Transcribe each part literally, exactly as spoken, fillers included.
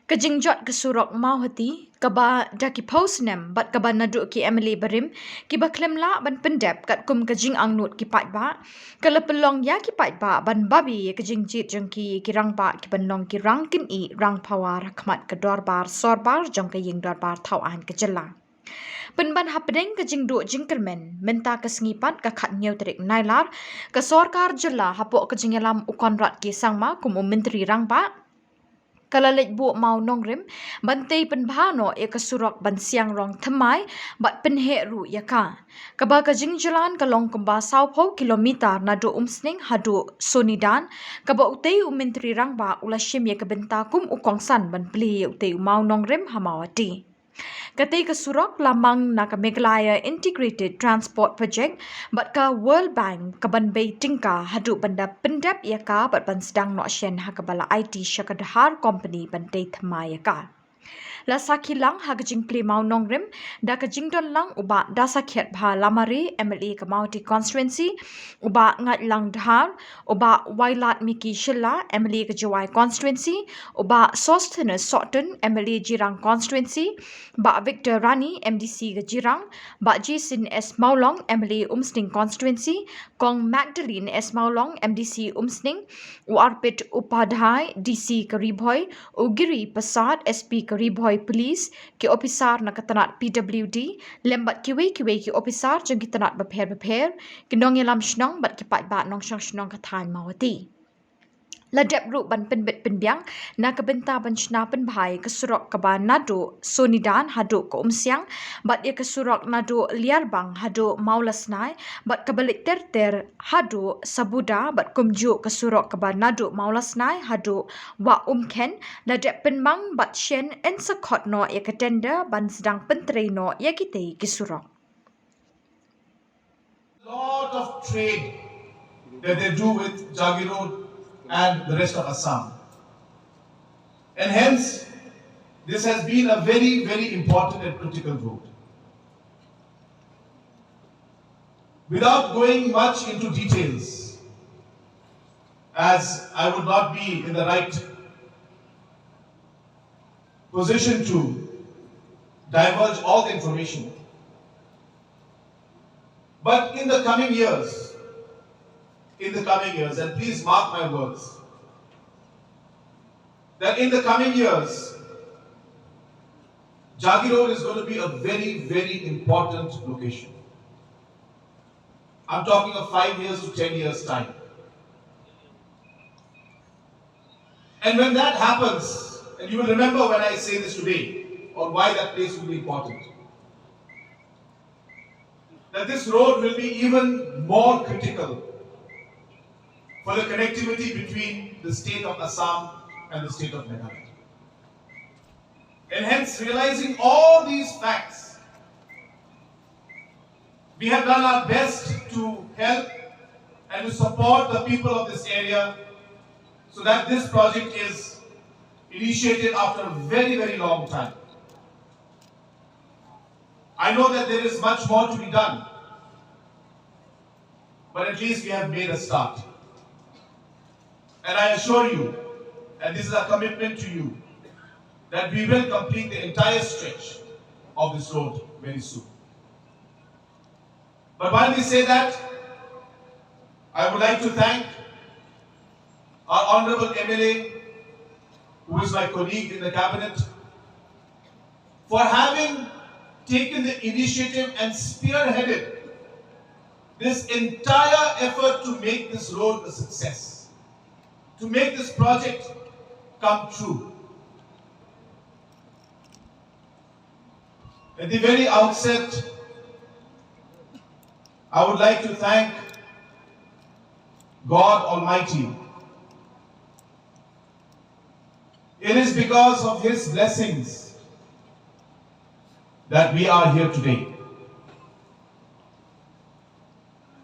Ka jingjot ka surok Mawhati, kaba da ki phew snem bad kaba naduh ki M L A barim kiba khlem lah ban pyndep katkum ka jingangnud ki paidbah, ka la pynlong ïa ki paidbah ban babe ïa ka jingjied jong ki, ki rangbah kiban long ki rang kynnoh rang pawar ha khmat ka dorbar sorbar jong ka ïing dorbar thaw aiñ ka jylla. Pynban hapdeng ka jingduh jingkyrmen, mynta ka sngi pat ka khathynñiew tarik Nailar, ka sorkar jylla hapoh ka jingïalam u Conrad K Sangma kum u Myntri Rangbah, ka la leit buh mawnongrim ban tei pynbha noh ïa ka surok ban siang rong thymmai bad pynheh ruh ïa ka, kaba ka jingjlan ka long kumba sawphew kilometer naduh Umsning haduh Sonidan, kaba utei u Myntri Rangbah u la shim ïa ka bynta kum u kongsan ban plie ïa utei u mawnongrim ha Mawhati. Katei ka surok la mang na ka Meghalaya Integrated Transport Project bad ka World Bank, kaban bei tyngka haduh ban da pyndep ïa ka bad ban sdang noh shen ha kaba la aiti sha ka Dhar Company ban tei thymmai ïa ka. La sakhi lang ha ka jingplie mawnongrim da ka jingdon lang u Bah Dasakhiatbha Lamare, M L A ka Mawhati Constituency, u Bah Ngaitlang Dhar, u Bah Wailadmiki Shylla, M L A ka Jowai Constituency, u Bah Sosthenes Sohtun, M L A Jirang Constituency, Bah Victor Rani, M D C ka Jirang, Bah Jason S Mawlong, M L A Umsning Constituency, Kong Magdalene S Mawlong, M D C Umsning, u Arpit Upadhyay, D C ka Ri Bhoi, u Giri Prasad, S P ka Ri Bhoi Police, ki ophisar na ka tnat P W D, lem bad kiwei kiwei ki ophisar jong ki tnat bapher bapher, ki nongïalam shnong bad ki paidbah nongshong shnong ka thaiñ Mawhati. La dep ruh ban pynbit pynbiang na ka bynta ban shna pynbha ïa ka surok kaba naduh Sonidan haduh ka Umsiang, bad ïa ka surok naduh Liarbang haduh Mawlasnai, bad kaba leit ter ter haduh Sabuda, bad kumjuh ka surok kaba naduh Mawlasnai haduh Wah Umkhen, la dep pynmang bad shen yn sa khot noh ïa ka tender ban sdang pyntrei noh ïa kitei ki surok. Lot of trade that they do with Jagiroad and the rest of Assam. And hence, this has been a very, very important and critical road. Without going much into details, as I would not be in the right position to divulge all the information. But in the coming years, in the coming years, and please mark my words, that in the coming years, Jagiroad is going to be a very, very important location. I'm talking of five years to ten years' time. And when that happens, and you will remember when I say this today, on why that place will be important, that this road will be even more critical for the connectivity between the state of Assam and the state of Meghalaya. And hence, realizing all these facts, we have done our best to help and to support the people of this area so that this project is initiated after a very, very long time. I know that there is much more to be done, but at least we have made a start. And I assure you, and this is a commitment to you, that we will complete the entire stretch of this road very soon. But while we say that, I would like to thank our Honorable M L A, who is my colleague in the cabinet, for having taken the initiative and spearheaded this entire effort to make this road a success, to make this project come true. At the very outset, I would like to thank God Almighty. It is because of His blessings that we are here today.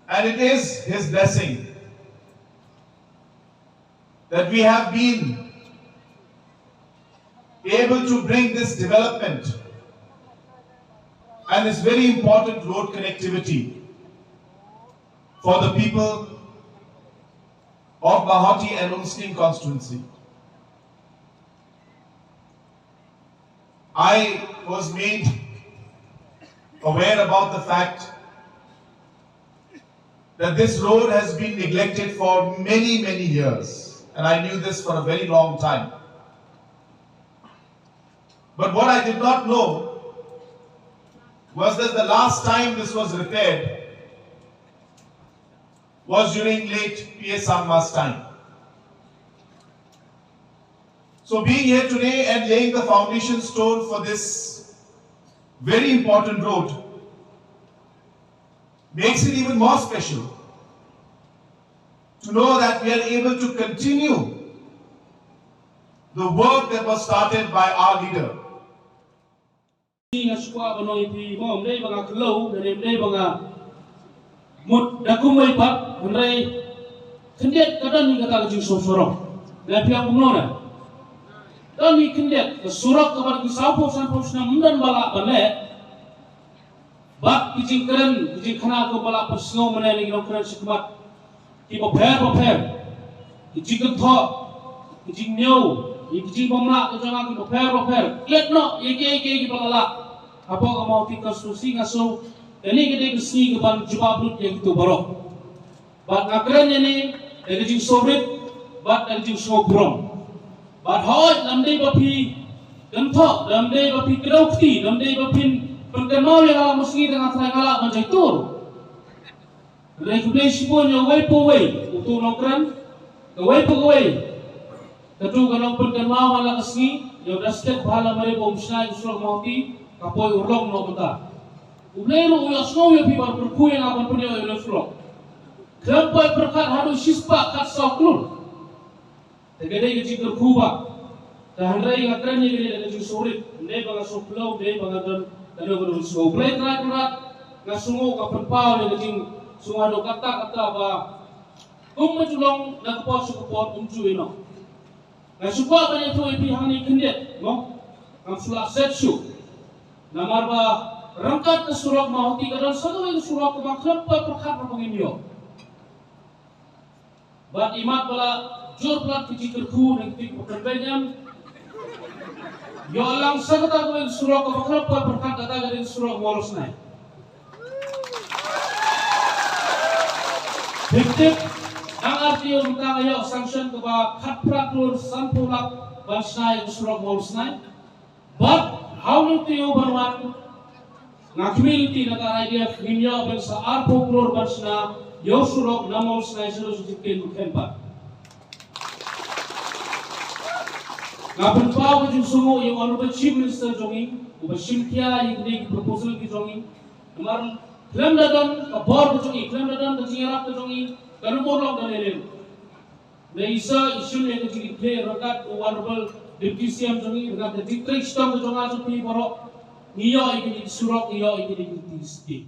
And it is His blessing that we have been able to bring this development and this very important road connectivity for the people of Mawhati and Umsning constituency. I was made aware about the fact that this road has been neglected for many, many years, and I knew this for a very long time. But what I did not know was that the last time this was repaired was during late P A Sangma's time. So being here today and laying the foundation stone for this very important road makes it even more special to know that we are able to continue the work that was started by our leader. Nga shu kwah ban ong ïa phi, mo, ym dei ba nga khlem, ne ym dei ba nga mut da kumwei pat, hynrei khyndiat ka don hi kata ka jingsngewsarong. Nga phi ong kumno ne? Don hi khyndiat ka surok kaba ki sawphew sanphew snem ym don ba lah ban leh. Bad ki jingkren, ki jingkhana kaba lah pynsngew mynne na ki nongkren shakhmat. Ki bapher bapher, ki jingkynthoh, ki jingñiew, ki jingbymlah ka jong nga ki bapher bapher. Klet noh ïa kiei kiei kiba la lah. Hapoh ka Mawhati constituency nga sngew kane ka dei ka sngi kaban jubab lut ïa kito baroh. Bad nga kren ïa ne da ka jingsngewrit bad da ka jingsngewburom. Bad hooid, lymdei ba phi kynthoh, lymdei ba phi kdew kti, lymdei ba phin pynkynmaw ïa nga la mynta ka sngi, tang nga tharai nga lah ban jaitur. Hynrei khublei shibun ïa uwei pa uwei uto u nongkren, kawei pa kawei. Kato ka nongpynkynmaw man la ka sngi, ïa u Dustin Bhalamari ba um shna ïa u surok Mawhati, ka poi urlong noh mynta. U Blei ruh u ïohsngew ïa phi ban kyrkhu ïa nga ban pynïoh ïa u surok. Khlem poi pyrkhat haduh shispah khatsaw klur. Te ka dei ka jingkyrkhu ba. Te hynrei nga kren ïa kane da ka jingsngewrit. Ym dei ba nga sngewphyllaw, ym dei ba nga don kano kano ka jingsngew. Blei Trai Kynrad, nga sngew ka pynpaw ïa ka jingsngew haduh katta katta ba kum ba ju long na ka por sha ka por um ju ïehnoh. Nga shu kwah ban ïathuh ïa phi hangne khyndiat, mo. Ngam shu lah set shuh. Namar ba ryngkat ka surok Mawhati ka don sa kawei ka surok kaba khlem poi pyrkhat haba ngin ïoh. Bad imat ba la jur palat ki jingkyrkhu na ki jingpynbeit em. Ïoh lang sa kata kawei ka surok kaba khlem poi pyrkhat, kata ka dei ka surok Mawlosnai. Phi tip, dang R T O mynta nga ïoh sanction kaba khatphra klur sanphew lak ban shna ïa ka surok Mawlosnai. Bad ha une u taïew ban wan, nga khmih lynti na ka I D F ngin ïoh ban sa arphew klur ban shna ïa u surok na Mawlosnai sha Jingkieng Mawlosnai pat. Nga pynpaw ka jingsngewnguh ïa u Honourable Chief Minister jong ngi uba shim khia ïa kine ki proposal ki jong ngi. Namar khlem da don ka bor ka jong ngi, khlem da don ka jingïarap ka jong ngi, kano bor long ka lei lei. Nga i sa i shim ïa ka jingkitkhlieh ryngkat u Honourable Deputy C M jong ngi, ryngkat ka jingtrei shitom ka jong nga jong phi baroh. Ngi ïoh ïa kine ki surok, ngi ïoh ïa kine ki state.